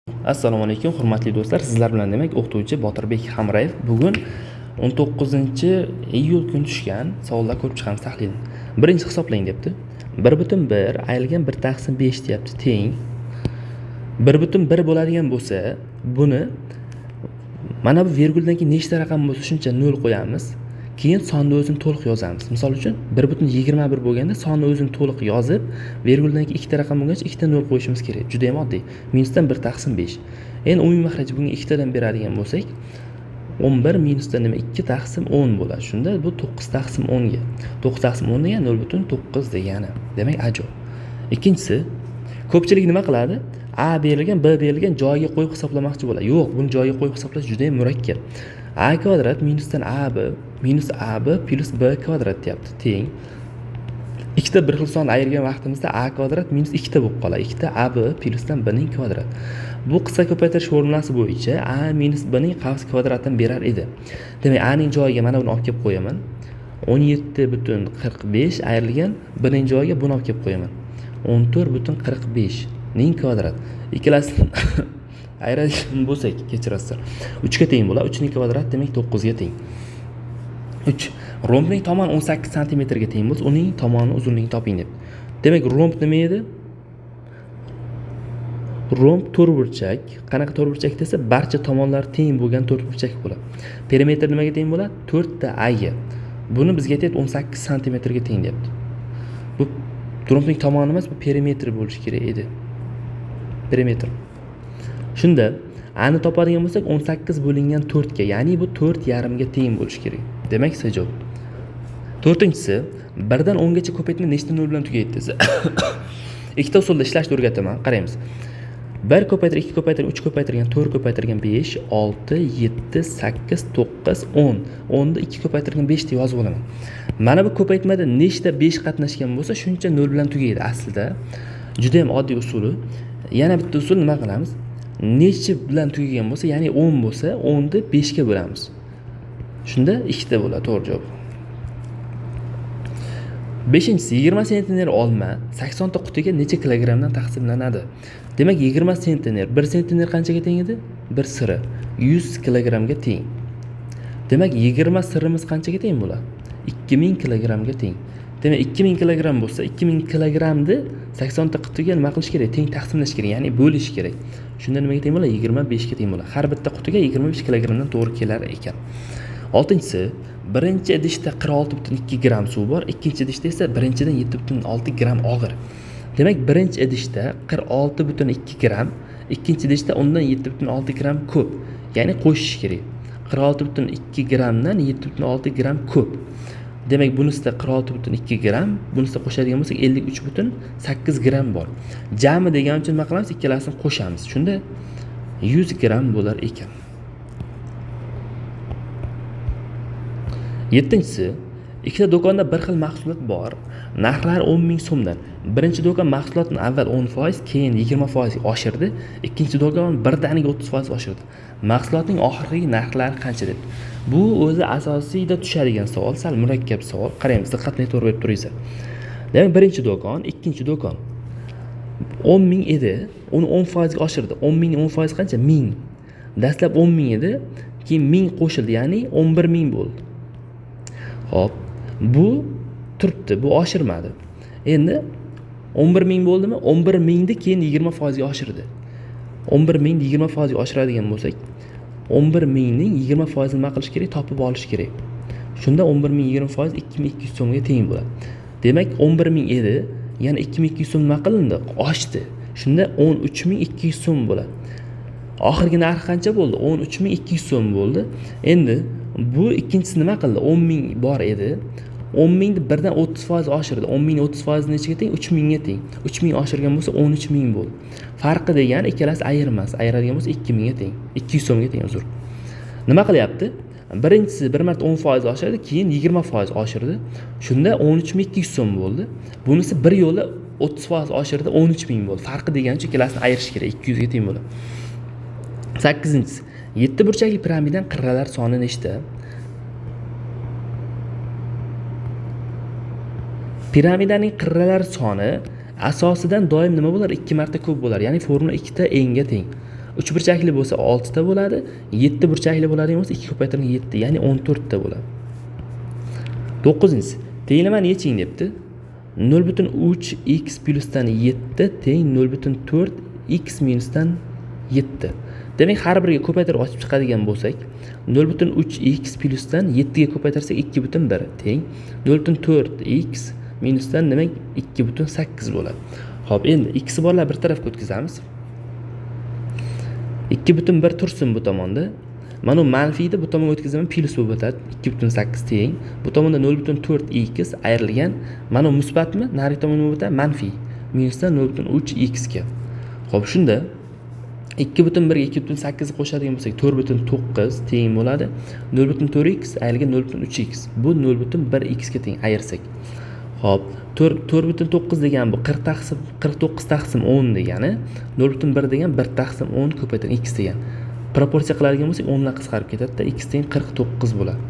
Assalomu alaykum hurmatli do'stlar, sizlar bilan demak o'qituvchi Botirbek Hamrayev. Bugun 19-iyul kuni tushgan savollar ko'rib chiqamiz tahlilni. Birinchi hisoblang debdi. 1.1 ayrilgan 1 taqsim 5 deyapti, teng. 1.1 bo'ladigan bo'lsa, buni mana bu verguldan keyin nechta raqam bo'lsa shuncha 0 qo'yamiz. Keyin sonni o'zini to'liq yozamiz. Misol uchun 1.21 bo'lganda sonni o'zini to'liq yozib, verguldan keyin ikkita raqam bo'lgach ikkita 0 qo'yishimiz kerak. Juda ham oddiy. Minusdan 1 taqsim 5. Endi umumiy mahraj bunga ikkitadan beradigan bo'lsak, 11 minusdan nima 2 taqsim 10 bo'ladi. Shunda bu 9 taqsim 10 ga. 9 taqsim 10 degani 0.9 degani. Demak, A javob. Ikkinchisi, ko'pchilik nima qiladi? A berilgan, B berilgan joyiga qo'yib hisoblamoqchi bo'ladi. Yo'q, buni joyiga qo'yib hisoblash juda ham murakkab. A kvadrat minusdan AB minus AB plus B kvadrat deyapti, teng. Ikkita bir xil son ayirgan vaqtimizda A kvadrat minus ikkita bo'lib qoladi. Ikkita AB plusdan B ning kvadrat. Bu qisqa ko'paytirish formulasi bo'yicha A minus B ning qavs kvadratini berar edi. Demak, A ning joyiga mana buni olib kelib qo'yaman. 17.45 ayrilgan B ning joyiga buni olib kelib qo'yaman. 14.45 ning kvadrat. Ikkalasini ayiradigan bo'lsak, kechirasizlar, 3 ga teng bo'ladi. 3 ning kvadrat demak 9 ga teng. 3. Rombning tomoni 18 santimetrga teng bo'lsa, uning tomoni uzunligini toping deb. Demak, romb nima edi? Romb to'rtburchak. Qanaqa to'rtburchak desa, barcha tomonlari teng bo'lgan to'rtburchak bo'ladi. Perimetr nimaga teng bo'ladi? 4 ta A ga. Buni bizga aytyapti 18 santimetrga teng deyapti. Bu rombning tomoni emas, bu perimetr bo'lishi kerak edi. Perimetr. Shunda A ni topadigan bo'lsak 18 bo'lingan 4 ga, ya'ni bu 4.5 ga teng bo'lishi kerak. Demak, C javob. To'rtinchisi, 1 dan 10 gacha ko'paytma nechta nol bilan tugaydi desa. Ikkita usulda ishlashni o'rgataman, qaraymiz. 1 ko'paytir 2 ko'paytir 3 ko'paytirgan 4 ko'paytirgan 5, 6, 7, 8, 9, 10. 10 ni 2 ko'paytirgan 5 deb yozib olaman. Mana bu ko'paytmada nechta 5 qatnashgan bo'lsa, shuncha nol bilan tugaydi aslida. Juda ham oddiy usuli. Yana bitta usul nima qilamiz? Necha bilan tugagan bo'lsa, ya'ni 10 bo'lsa, 10 ni 5 ga bo'lamiz. Shunda ikkita bo'ladi to'g'ri javob. Beshinchisi, 20 sentner olma 80 ta qutiga necha kilogrammdan taqsimlanadi? Demak, 20 sentner, 1 sentner qanchaga teng edi? 1 siri 100 kilogrammga teng. Demak, 20 sirimiz qanchaga teng bo'ladi? 2000 kilogrammga teng. Demak, 2000 kilogramm bo'lsa, 2000 kilogrammni 80 ta qutiga nima qilish kerak? Teng taqsimlash kerak, ya'ni bo'lish kerak. Shunda nimaga teng bo'ladi? 25 ga teng bo'ladi. Har bitta qutiga 25 kilogrammdan to'g'ri kelar ekan. Oltinchisi, birinchi idishda 46.2 gramm suv bor, ikkinchi idishda esa birinchidan 7.6 gramm og'ir. Demak, birinchi idishda 46.2 gramm, ikkinchi idishda undan 7.6 gramm ko'p. Ya'ni qo'shish kerak. 46.2 grammdan 7.6 gramm ko'p. Demak, bunisida 46.2 gramm, bunisida qo'shadigan bo'lsak 53.8 gramm bor. Jami degan uchun nima qilamiz? Ikkalasini qo'shamiz. Shunda 100 gramm bo'lar ekan. Yettinchisi, ikkita do'konda bir xil mahsulot bor. Narxlari 10 000 so'mdan. Birinchi do'kon mahsulotni avval 10%, keyin 20% oshirdi. Ikkinchi do'kon birdaniga 30% oshirdi. Mahsulotning oxirgi narxlari qancha deb. Bu o'zi asosiyda tushadigan savol, sal murakkab savol. Qaraymiz, diqqat bilan e'tibor berib turinglar. Demak, birinchi do'kon, ikkinchi do'kon 10 000 edi, uni 10% ga oshirdi. 10 000 ning 10% qancha? 1000. Dastlab 10 000 edi, keyin 1000 qo'shildi, ya'ni 11 000 bo'ldi. Xo'p, bu turibdi, bu oshirmadi. Endi 11 000 bo'ldimi? 11 000 ni keyin 20% ga oshirdi. 11 000 ni 20% ga oshiradigan bo'lsak, 11 000 ning 20% nima qilish kerak? Topib olish kerak. Shunda 11 000 20% 2200 so'mga teng bo'ladi. Demak, 11 000 edi, yana 2200 so'm nima qilindi? Oshdi. Shunda 13 200 so'm bo'ladi. Oxirgi narx qancha bo'ldi? 13 200 so'm bo'ldi. Endi bu ikkinchisi nima qildi? 10 000 bor edi. 10 000 ni birdan 30% oshirdi. 10 000 30% nechaga teng? 3000 ga teng. 3000 oshirgan bo'lsa 13 000 bo'ldi. Farqi degani ikkalasi ayirmas. Ayiradigan bo'lsa 2000 ga teng. 200 so'mga teng, uzr. Nima qilyapti? Birinchisi bir marta 10% oshirdi, keyin 20% oshirdi. Shunda 13 200 so'm bo'ldi. Bunisi bir yo'la 30% oshirdi, 13 000 bo'ldi. Farqi degani uchun ikkalasini ayirish kerak, 200 ga teng bo'ladi. Sakkizinchisi, 7 burchakli piramidaning qirralar soni nechta? Piramidaning qirralar soni asosidan doim nima bo'lar? 2 marta ko'p bo'lar. Ya'ni formula 2 ta n ga teng. 3 burchakli bo'lsa 6 ta bo'ladi, 7 burchakli bo'ladigan bo'lsa 2 ko'paytirilgan 7, ya'ni 14 ta bo'ladi. 9-inchisi. Tenglamani yeching debdi. 0.3 x plyusdan 7 teng 0.4 x minusdan 7. Demak, har biriga ko'paytirib ochib chiqadigan bo'lsak, 0.3 x plyusdan 7 ga ko'paytirsak 2.1 teng 0.4 x minusdan demak 2.8 bo'ladi. Xo'p, endi x borlar bir tarafga o'tkazamiz. 2.1 tursin bu tomonda. Mana bu manfiyni bu tomonga o'tkazaman, plyus bo'lib o'tadi. 2.8 teng. Bu tomonda 0.4 x ayrilgan. Mana bu musbatmi? Narigi tomonga o'tadi, manfiy. Minusdan 0.3 x ga. Xo'p, shunda 2.1 ga 2.8 qo'shadigan bo'lsak, 4.9 teng bo'ladi. 0.4 x ayrilgan 0.3 x. Bu 0.1 x ga teng ayirsak. Xo'p, 4.9 degan bu 49 taqsim 10 degani, 0.1 degan 1 taqsim 10 ko'paytirilgan x degan. Proporsiya qiladigan bo'lsak, 10 dan qisqarib ketadi-da, x teng 49 bo'ladi.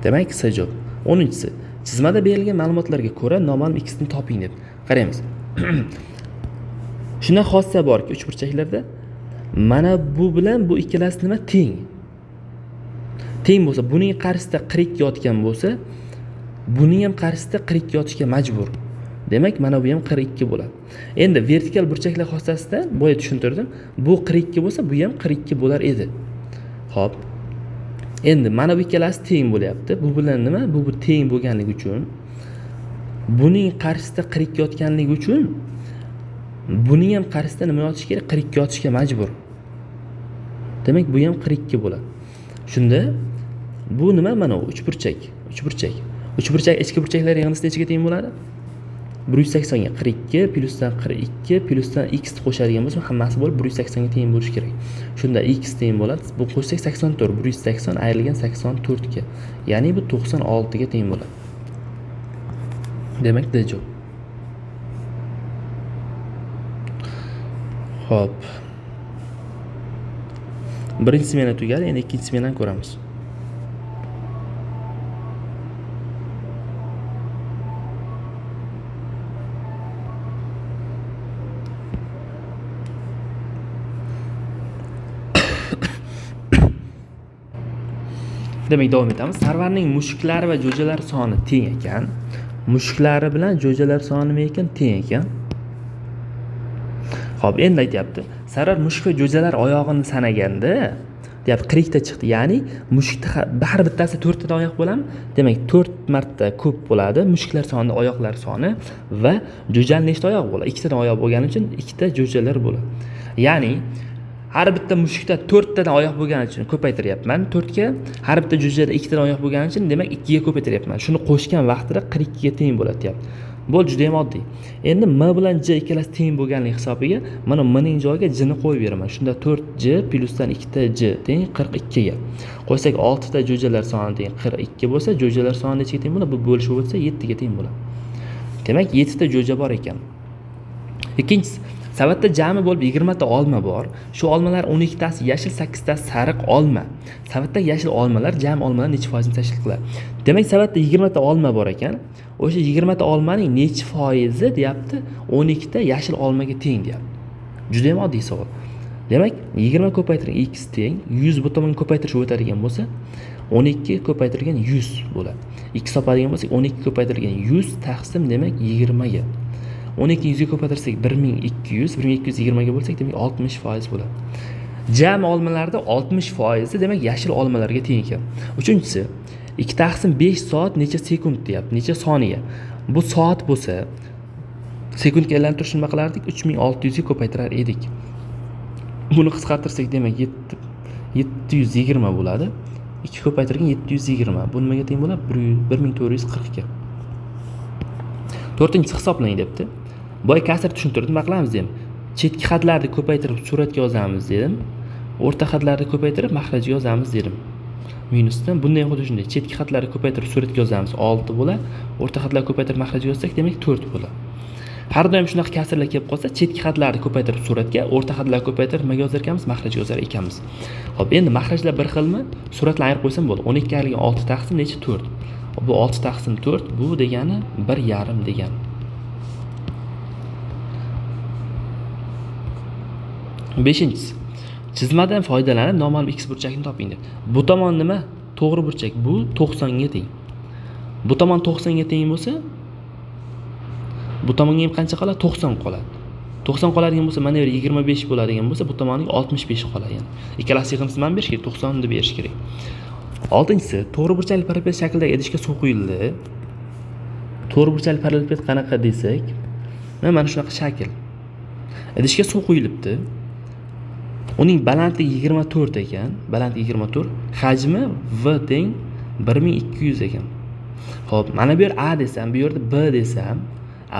Demak, C javob. 10-inchisi. Chizmada berilgan ma'lumotlarga ko'ra noma'lum x ni toping deb. Qaraymiz. Shunday xossa borki, uchburchaklarda mana bu bilan bu ikkalasi nima teng. Teng bo'lsa, buning qarshisida 42 yotgan bo'lsa, buning ham qarshisida 42 yotishga majbur. Demak, mana bu ham 42 bo'ladi. Endi vertikal burchaklar xossasida boya tushuntirdim. Bu 42 bo'lsa, bu ham 42 bo'lar edi. Xo'p. Endi mana bu ikkalasi teng bo'lyapti. Bu bilan nima? Bu teng bo'lganligi uchun, buning qarshisida 42 yotganligi uchun buning ham qarshisida nima yotishi kerak? 42 yotishga majbur. Demak, bu ham 42 bo'ladi. Shunda bu nima? Mana bu uchburchak, uchburchak. Uchburchak ichki burchaklar yig'indisi nechaga teng bo'ladi? 180 ga 42 plyusdan 42 plyusdan x qo'shadigan bo'lsam, hammasi bo'lib 180 ga teng bo'lishi kerak. Shunda x teng bo'ladi. Bu qo'shsak 84, 180 ayrilgan 84 ga. Ya'ni bu 96 ga teng bo'ladi. Demak, D javob. Xo'p. Birinchi smena tugadi, endi ikkinchi smenani ko'ramiz. Demak, davom etamiz. Sarvarning mushuklari va jo'jalar soni teng ekan. Mushuklari bilan jo'jalar soni nima ekan? Teng ekan. Xo'p, endi aytyapti. Sarvar mushuk va jo'jalar oyog'ini sanaganda, deyapti, 40 ta chiqdi. Ya'ni mushukni har bittasi 4 tadan oyoq bo'ladimi? Demak, 4 marta ko'p bo'ladi mushuklar soni, oyoqlar soni va jo'jani nechta oyoq bo'ladi? 2 tadan oyoq bo'lgani uchun 2 ta jo'jalar bo'ladi. Ya'ni har bitta mushukda 4 tadan oyoq bo'lgani uchun ko'paytiryapman 4 ga, har bitta jo'jada 2 tadan oyoq bo'lgani uchun demak 2 ga ko'paytiryapman. Shuni qo'shgan vaqtida 42 ga teng bo'ladi deyapti. Bo'l, juda ham oddiy. Endi M bilan J ikkalasi teng bo'lganligi hisobiga mana M ning joyiga J ni qo'yib beraman. Shunda 4J plyusdan 2 ta J teng 42 ga. Qo'ysak 6 ta jo'jalar soni teng 42 bo'lsa, jo'jalar soni nechaga teng bo'ladi? Bu bo'lishib o'tsa 7 ga teng bo'ladi. Demak, 7 ta jo'ja bor ekan. Ikkinchisi, savatda jami bo'lib 20 ta olma bor. Shu olmalar 12 tasi yashil, 8 tasi sariq olma. Savatda yashil olmalar jami olmalar necha foizini tashkil qiladi? Demak, savatda 20 ta olma bor ekan. O'sha 20 ta olmaning necha foizi deyapti? 12 ta yashil olmaga teng deyapti. Juda ham oddiy savol. Demak, 20 ko'paytirilgan x teng 100 bu tomonga ko'paytirish o'tadigan bo'lsa, 12 ko'paytirilgan 100 bo'ladi. X topadigan bo'lsak, 12 ko'paytirilgan 100 taqsim demak 20 ga. 12 100 ga ko'paytirsak 1200, 1220 ga bo'lsak demak 60% bo'ladi. Jami olmalarda 60% demak yashil olmalarga teng ekan. Uchinchisi, 2 taqsim 5 soat necha sekund deyapti, necha soniya. Bu soat bo'lsa, sekundga aylantirishni nima qilardik? 3600 ga ko'paytirar edik. Buni qisqartirsak demak 720 bo'ladi. 2 ko'paytirilgan 720. Bu nimaga teng bo'ladi? 1440 ga. To'rtinchisi hisoblang debdi. Boya kasr tushuntirdim, nima qilamiz dedim. Chetki xatlarni ko'paytirib suratga yozamiz dedim. O'rta xatlarni ko'paytirib maxrajga yozamiz dedim. Minusdan bunday xuddi shunday chetki xatlarni ko'paytirib suratga yozamiz 6 bo'ladi. O'rta xatlarni ko'paytirib maxrajga yozsak demak 4 bo'ladi. Har doim shunaqa kasrlar kelib qolsa, chetki xatlarni ko'paytirib suratga, o'rta xatlarni ko'paytirib nimaga yozar ekanmiz? Maxrajga yozar ekanmiz. Xo'p, endi maxrajlar bir xilmi? Suratlarni ayirib qo'ysam bo'ldi. 12 ayrilgan 6 taqsim necha? 4. Bu 6 taqsim 4, bu degani 1,5 degani. Beshinchisi, chizmadan foydalanib noma'lum x burchakni toping deb. Bu tomon nima? To'g'ri burchak. Bu 90 ga teng. Bu tomon 90 ga teng bo'lsa, bu tomonga ham qancha qoladi? 90 qoladi. 90 qoladigan bo'lsa, mana bu yer 25 bo'ladigan bo'lsa, bu tomoniga 65 qoladi. Ya'ni ikkalasi yig'indisi nimani berish kerak? 90 ni berish kerak. Oltinchisi, to'g'ri burchakli paralleliped shaklidagi idishga suv quyildi. To'g'ri burchakli paralleliped qanaqa desak, mana shunaqa shakl. Idishga suv quyilibdi. Uning balandligi 24 ekan, balandligi 24, hajmi V teng 1200 ekan. Xo'p, mana bu yer A desam, bu yerda B desam,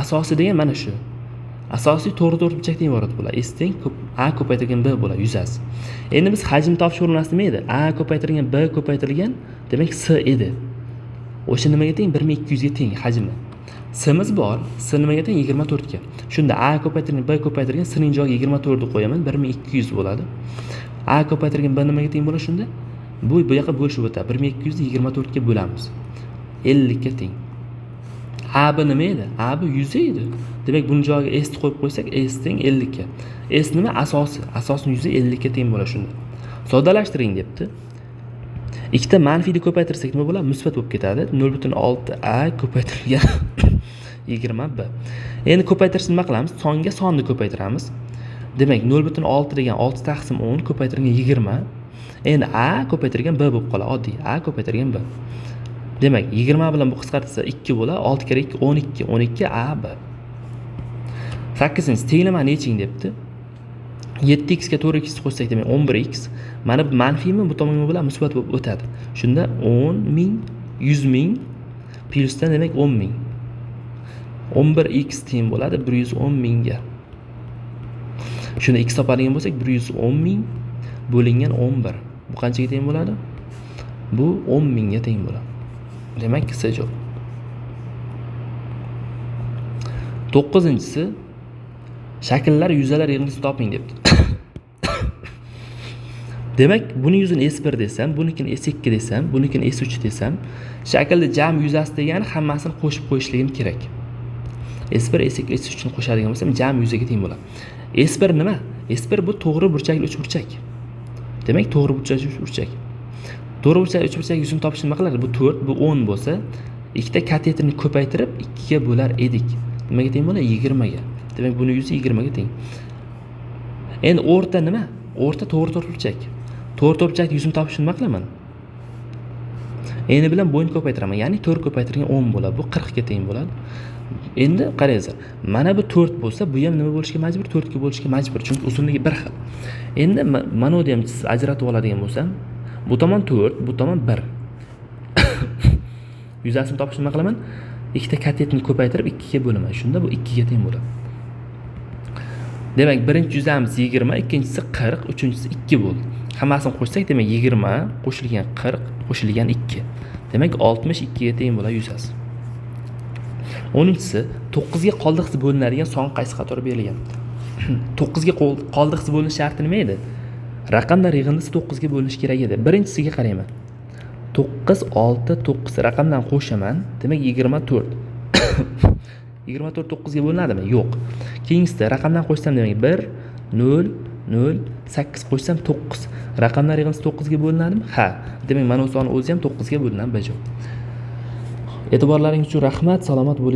asosi degan mana shu. Asosiy to'g'ri to'rt burchakdan iborat bo'ladi. S teng A ko'paytirilgan B bo'ladi yuzasi. Endi biz hajm topish formulasi nima edi? A ko'paytirilgan B ko'paytirilgan, demak S edi. O'sha nimaga teng? 1200 ga teng hajmi. S'miz bor, S nimaga teng? 24 ga. Shunda A ko'paytirilgan B ko'paytirilgan S ning joyiga 24 ni qo'yaman, 1200 bo'ladi. A ko'paytirilgan B nimaga teng bo'ladi shunda? Bu yoqqa bo'lishib o'tadi. 1200 ni 24 ga bo'lamiz. 50 ga teng. A B nima edi? A B 100 edi. Demak, buni joyiga S ni qo'yib qo'ysak, S teng 50 ga. S nima? Asosi. Asosning yuzi 50 ga teng bo'ladi shunda. Soddalashtiring debdi. Ikkita manfiyni ko'paytirsak nima bo'ladi? Musbat bo'lib ketadi. 0.6 A ko'paytirilgan 20 B. Endi ko'paytirishni nima qilamiz? Songa sonni ko'paytiramiz. Demak, 0.6 degan 6 taqsim 10 ko'paytirilgan 20. Endi A ko'paytirilgan B bo'lib qoladi. Oddiy A ko'paytirilgan B. Demak, 20 bilan bu qisqartirsa 2 bo'ladi. 6 kere 2 12. 12 A B. 8-inchi tenglamani yeching debdi. 7x ga 4x qo'shsak, demak 11x. Mana bu manfiymi, bu tomonga bo'ladi, musbat bo'lib o'tadi. Shunda 10 000 100 000 plyusdan demak 10 000. 11x teng bo'ladi 110 mingga. Shunda x topadigan bo'lsak, 110 ming bo'lingan 11. Bu qanchaga teng bo'ladi? Bu 10 mingga teng bo'ladi. Demak, C javob. 9-inchisi, shakllar yuzalar yig'indisini toping debdi. Demak, buni yuzini S1 desam, bunikini S2 desam, bunikini S3 desam, shaklda jam yuzasi degani hammasini qo'shib qo'yishligim kerak. S1, S2, S3 ni qo'shadigan bo'lsam, jam yuzaga teng bo'ladi. S1 nima? S1 bu to'g'ri burchakli uchburchak. Demak, to'g'ri burchakli uchburchak. To'g'ri burchakli uchburchak yuzini topish nima qiladi? Bu 4, bu 10 bo'lsa, ikkita katetini ko'paytirib 2 ga bo'lar edik. Nimaga teng bo'ladi? 20 ga. Demak, buni yuzi 20 ga teng. Endi o'rta nima? O'rta to'g'ri to'rtburchak. To'g'ri to'rtburchak yuzini topish nima qilaman? Eni bilan bo'yni ko'paytiraman. Ya'ni 4 ko'paytirilgan 10 bo'ladi. Bu 40 ga teng bo'ladi. Endi qarangizlar, mana bu 4 bo'lsa, bu ham nima bo'lishga majbur? 4 ga bo'lishga majbur, chunki uzunligi bir xil. Endi mana buni ham ajratib oladigan bo'lsam, bu tomon 4, bu tomon 1. Yuzasini topish nima qilaman? Ikkita katetni ko'paytirib 2 ga bo'laman. Shunda bu 2 ga teng bo'ladi. Demak, birinchi yuzamiz 20, ikkinchisi 40, uchinchisi 2 bo'ldi. Hammasini qo'shsak, demak 20 qo'shilgan 40 qo'shilgan 2. Demak, 62 ga teng bo'ladi yuzasi. 10-inchisi, 9 ga qoldiqsiz bo'linadigan son qaysi qatorda berilgan? 9 ga qoldiqsiz bo'linish sharti nima edi? Raqamlar yig'indisi 9 ga bo'linishi kerak edi. Birinchisiga qarayman. 9, 6, 9 raqamdan qo'shaman. Demak, 24. 24 9 ga bo'linadimi? Yo'q. Keyingisida raqamdan qo'shsam, demak 1, 0, 0, 8 qo'shsam 9. Raqamlar yig'indisi 9 ga bo'linadimi? Ha. Demak, mana bu son o'zi ham 9 ga bo'linadi. Bajo. E'tiborlaringiz uchun rahmat, salomat bo'ling.